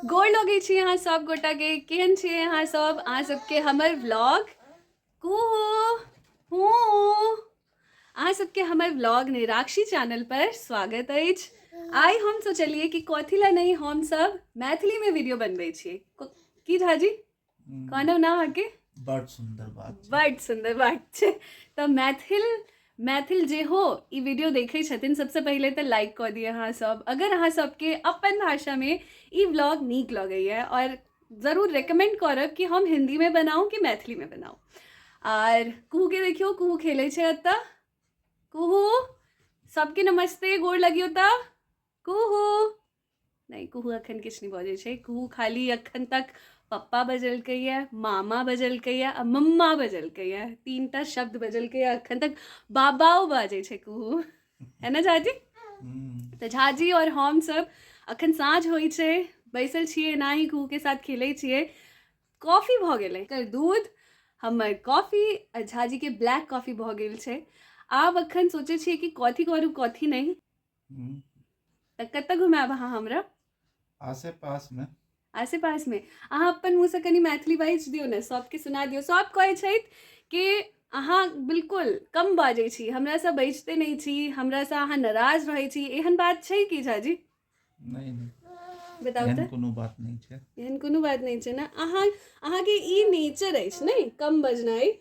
गोर लगै छी अहाँ सब गोटाके। केहन छियै अहाँ सब? अहाँ सबके हमर व्लॉग कुहू हूँ अहाँ सबके हमर व्लॉग निराक्षी चैनल पर स्वागत अछि। आइ हम सोचलियै कि कथी लए नहि हम सब मैथिलीमे वीडियो बनबै छियै। की झाजी कहलहुँ ना अहाँके? बड सुंदर बात छै। बड सुंदर बात छै। तऽ मैथिल मैथिल जे हो ई वीडियो देखै छथिन, सबसँ पहिले तऽ लाइक कऽ दिअ अहाँ सब अगर अहाँ सबके अपन भाषामे ई व्लॉग नीक लगैए, और जरूर रिकमेंड करब कि हम हिन्दीमे बनाउ कि मैथिलीमे बनाउ। आर कुहूके देखियौ, कुहू खेलै छै एतऽ। कुहू सबके नमस्ते, गोर लगियौ तऽ कुहू। नहि, कुहू अखन किछु नहि बजै छै। कुहू खाली अखन तक पप्पा बजलकैए, मामा बजलकैए आ मम्मा बजलकैए, तीनटा शब्द बजलकैए अखन तक। बाबाओ बाजै छै कुहू, है ना झाजी? तऽ झाजी और हम सब अखन साँझ होइ छै, बैसल छियै एनाही कुहूके साथ खेलै छियै। कॉफी भऽ गेलै, एकर दूध, हमर कॉफी आ झाजीके ब्लैक कॉफी भऽ गेल छै। आब अखन सोचै छियै कि कथी करू कथी नहि। तऽ कतऽ घुमायब अहाँ हमरा? आसे पास में। आसे पास में। अहाँ अपन मुँहसँ कनि मैथिली बाजि दियौ ने, सबके सुना दियौ। सब कहै छथि कि अहाँ बिल्कुल कम बाजै छी, हमरासँ बजिते नहि छी, हमरासँ अहाँ नाराज रहै छी। एहन बात छै की झाजी? नहि नहि। बताउ एहन तऽ। कोनो बात नहि छै। एहन कोनो बात नहि छै ने। अहाँके ई नेचर अछि ने, कम बजनाइ,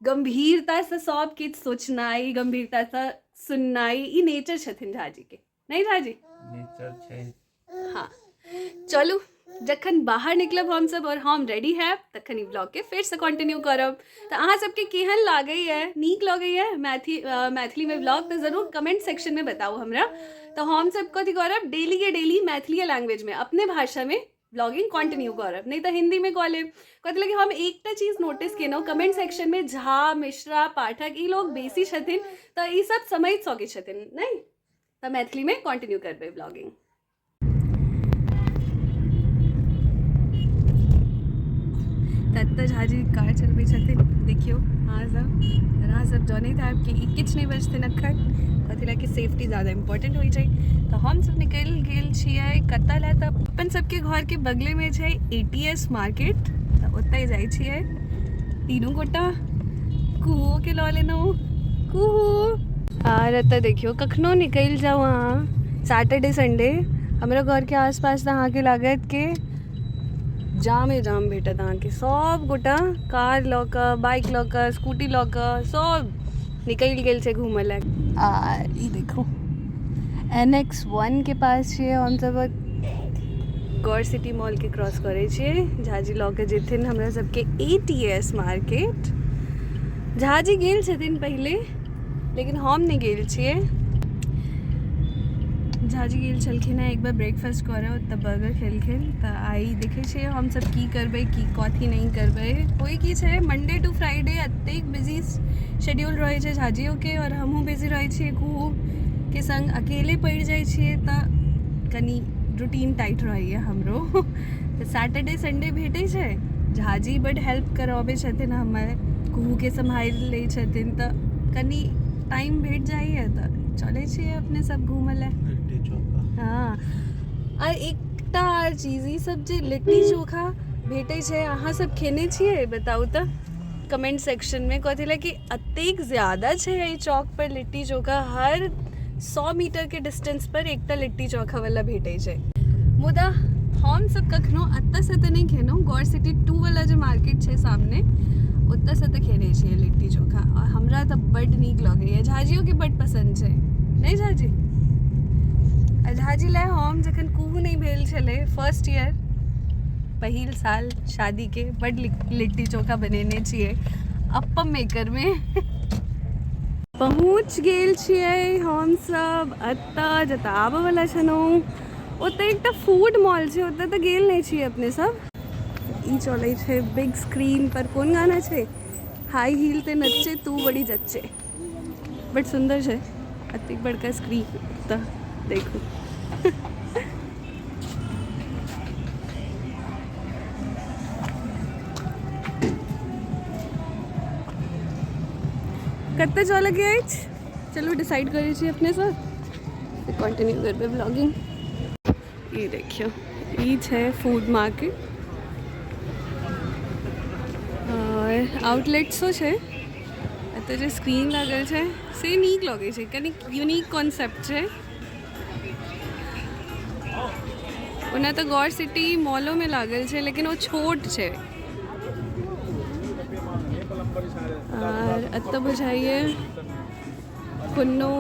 गंभीरतासँ सब किछु सोचनाइ, गंभीरतासँ सुननाइ, ई नेचर छथिन झाजीके, नहि झाजी? नेचर छै। हाँ चलू, जखन बाहर निकलब हमसब और हम रेडी हैब तखन ई ब्लॉगके फेरसँ कंटिन्यू करब। तऽ अहाँ सबके केहन लागैए, नीक लगैए मैथिलीमे ब्लॉग तऽ जरूर कमेंट सेक्शनमे बताउ हमरा। तऽ हमसब कथी करब, डेलीके डेली मैथिलीए लैंग्वेजमे अपने भाषामे ब्लॉगिंग कंटिन्यू करब, नहि तऽ हिन्दीमे कऽ लेब। कथी लए कि हम एकटा चीज नोटिस केलहुँ, कमेंट सेक्शनमे झा, मिश्रा, पाठक ई लोग बेसी छथिन, तऽ ई सब समझि सकै छथिन नहि, तऽ मैथिलीमे कंटिन्यू करबै ब्लॉगिंग। ततऽ झाजी कार चलबै छथिन, देखियौ अहाँ सब। अहाँ सब जनैत हैब कि ई किछु नहि बजथिन अखन, कथी लए कि सेफ्टी ज़्यादा इम्पोर्टेंट होइ छै। तऽ हमसब निकलि गेल छियै कतऽ लए, तऽ अपन सबके घरके बगलेमे छै ATS market, तऽ ओतहि जाइ छियै तीनू गोटा। कुहुओके लऽ लेलहुँ। कुहू आर एतऽ देखियौ, कखनो निकलि जाउ अहाँ सैटरडे संडे, हमरा घरके आसपास तऽ अहाँके लागत कि जामे जाम भेटत अहाँके। सब गोटा कार लऽ कऽ, बाइक लऽ कऽ, स्कूटी लऽ कऽ सब निकलि गेल छै घूमऽ लए। आ ई देखू, NX1 के पास छियै हमसब, गौर सिटी मॉल के क्रॉस करै छियै। झाजी लऽ के जेथिन हमरा सबके ATS market. Jhaji गेल छथिन पहिले, लेकिन हम नहि गेल छियै। झाजी गेल छलखिन हेँ एक बार ब्रेकफास्ट करऽ, ओतऽ बर्गर खेलखिन। तऽ आइ देखै छियै हमसब की करबै की कथी नहि करबै। होइ की छै, मंडे टू फ्राइडे एतेक बिजी शेड्यूल रहै छै झाजियोके आओर हमहूँ बिजी रहै छियै, कुहूके सङ्ग अकेले पड़ि जाइ छियै, तऽ कनि रूटीन टाइट रहैए हमरो। तऽ सैटरडे संडे भेटै छै, झाजी बड्ड हेल्प करबै छथिन हमर, कुहूके सम्हारि लै छथिन, तऽ कनि टाइम भेट जाइए, तऽ चलै छियै अपने सब घूमऽ लए। लिट्टी चोखा। हँ, आ एकटा आर चीज, ई सब जे लिट्टी चोखा भेटै छै, अहाँ सब खेने छियै? बताउ तऽ कमेंट सेक्शनमे। कथी लए कि एतेक ज्यादा छै एहि चौक पर लिट्टी चोखा, हर 100 मीटरके डिस्टेंस पर एकटा लिट्टी चोखा वाला भेटै छै। मुदा हमसब कखनो एतऽसँ तऽ नहि खेलहुँ, गौर सिटी 2 वाला जे मार्केट छै सामने, ओतऽसँ तऽ खेने छियै लिट्टी चोखा, आओर हमरा तऽ बड्ड नीक लगैए। झाजियोके बड्ड पसन्द छै, नहि झाजी? आ झाजी लए हम जखन कुहू नहि भेल छलै, फर्स्ट ईयर, पहिल साल शादीके, बड्ड लिट्टी चोखा बनेने छियै अप्पम मेकरमे। पहुँच गेल छियै हमसब एतऽ जतऽ आबऽवला छलहुँ। ओतऽ एकटा फूड मॉल छै, ओतऽ तऽ गेल नहि छियै अपने सब। ई चलै छै बिग स्क्रीन पर, कोन गाना छै, हाई हील ते नच्चे तू बड़ी जच्चे, बड सुन्दर छै। एतेक बड़का स्क्रीन तऽ देखू। कतऽ चलऽके अछि, चलू डिसाइड करै छी अपने सब, कंटिन्यू करबै ब्लॉगिंग। ई देखियौ, ई छै फूड मार्केट आओर आउटलेट्सो छै। एतऽ जे स्क्रीन लागल छै से नीक लगै छै, कनिक यूनिक कॉन्सेप्ट छै। ओना तऽ गौर सिटी मॉलोमे लागल छै, लेकिन ओ छोट छै। आर एतऽ बुझाइए कोनो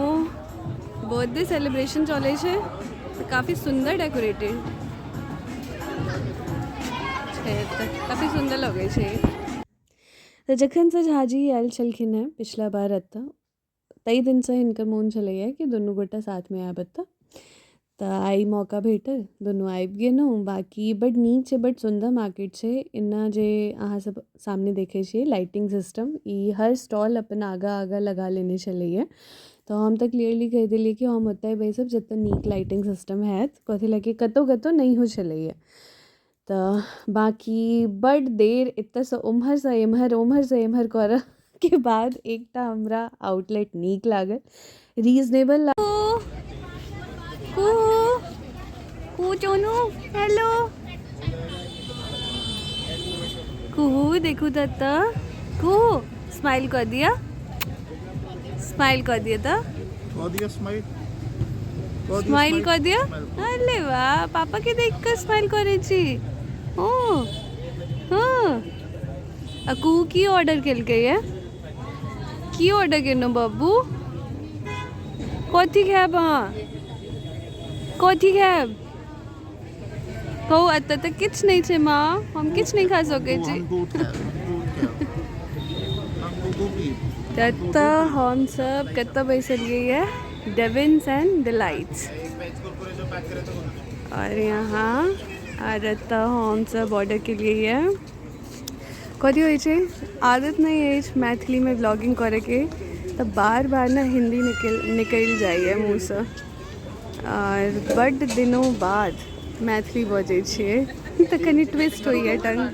बर्थडे सेलिब्रेशन चलै छै, तऽ काफी सुन्दर डेकोरेटेड छै, तऽ काफी सुन्दर लगै छै। तऽ जखनसँ झाजी आयल छलखिन हेँ पिछला बार एतऽ, ताहि दिनसँ हिनकर मोन छलैए कि दुनू गोटा साथमे आयब एतऽ। तऽ आइ मौका भेटल, दुनू आबि गेलहुँ। बाँकी बड्ड नीक छै, बड्ड सुन्दर मार्केट छै। एना जे अहाँ सब सामने देखै छियै लाइटिंग सिस्टम, ई हर स्टॉल अपन आगाँ आगाँ लगा लेने छलैए। तऽ हम तऽ क्लियरली कहि देलियै कि हम ओतहि बैसब जतऽ नीक लाइटिंग सिस्टम हैत, कथी लए कि कतहु कतहु नहियो छलैए। तऽ बाँकी बड्ड देर एतऽसँ ओम्हरसँ एम्हर, ओम्हरसँ एम्हर करऽके बाद एकटा हमरा आउटलेट नीक लागल, रीजनेबल। चोनू हेलो, कुहू देखू तऽ, कुहू स्माइल कऽ दिअ, स्माइल कऽ दिअ। तऽ कऽ दिअ स्माइल, स्माइल कऽ दिअ। अरे वाह, पापा के देख कऽ स्माइल करै छी। ओ हँ, आ कुहू की ऑर्डर केलकै ये? की ऑर्डर केलहुँ बाबू? कथी खायब अहाँ? कथी खायब कहू? एतऽ तऽ किछु नहि छै माँ, हम किछु नहि खा सकै छी। तऽ हमसब कतऽ बैसलियै ये? डेविन्स एंड डिलाइट्स। और यहाँ आर एतऽ हमसब ऑर्डर केलियै ये। कथी होइ छै, आदत नहि अछि मैथिलीमे ब्लॉगिंग करैके, तऽ बार बार ने हिन्दी निकलि जाइए मुँहसँ। आओर बड्ड दिनों बाद मैथिली बजै छियै तऽ कनि ट्विस्ट होइए टंग।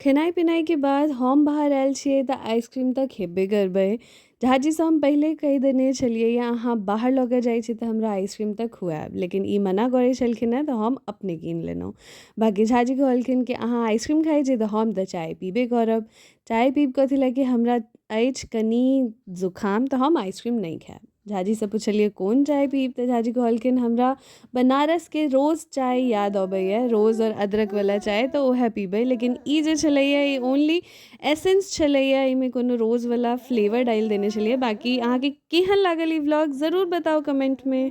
खेनाइ पिनाइके बाद हम बाहर आयल छियै तऽ आइसक्रीम तऽ खेबे करबै। झाजीसँ हम पहिले कहि देने छलियै अहाँ बाहर लऽ कऽ जाइ छी तऽ हमरा आइसक्रीम तऽ खुआएब, लेकिन ई मना करै छलखिन हेँ तऽ हम अपने कीन लेलहुँ। बाँकी झाजी कहलखिन कि अहाँ आइसक्रीम खाइ छी तऽ हम तऽ चाय पीबे करब। चाय पीब कथी लए कि हमरा अछि कनि जुकाम, तऽ हम आइसक्रीम नहि खायब। झाजीसँ पुछलियै कोन चाय पीब, तऽ झाजी कहलखिन हमरा बनारसके रोज चाय याद अबैए, रोज आओर अदरकवला चाय, तऽ उएह पीबै। लेकिन ई जे छलैए ई ओनली एसेंस छलैए, एहिमे कोनो रोजवला फ्लेवर डालि देने छलियै। बाँकी अहाँके केहन लागल ई व्लॉग जरूर बताउ कमेंटमे।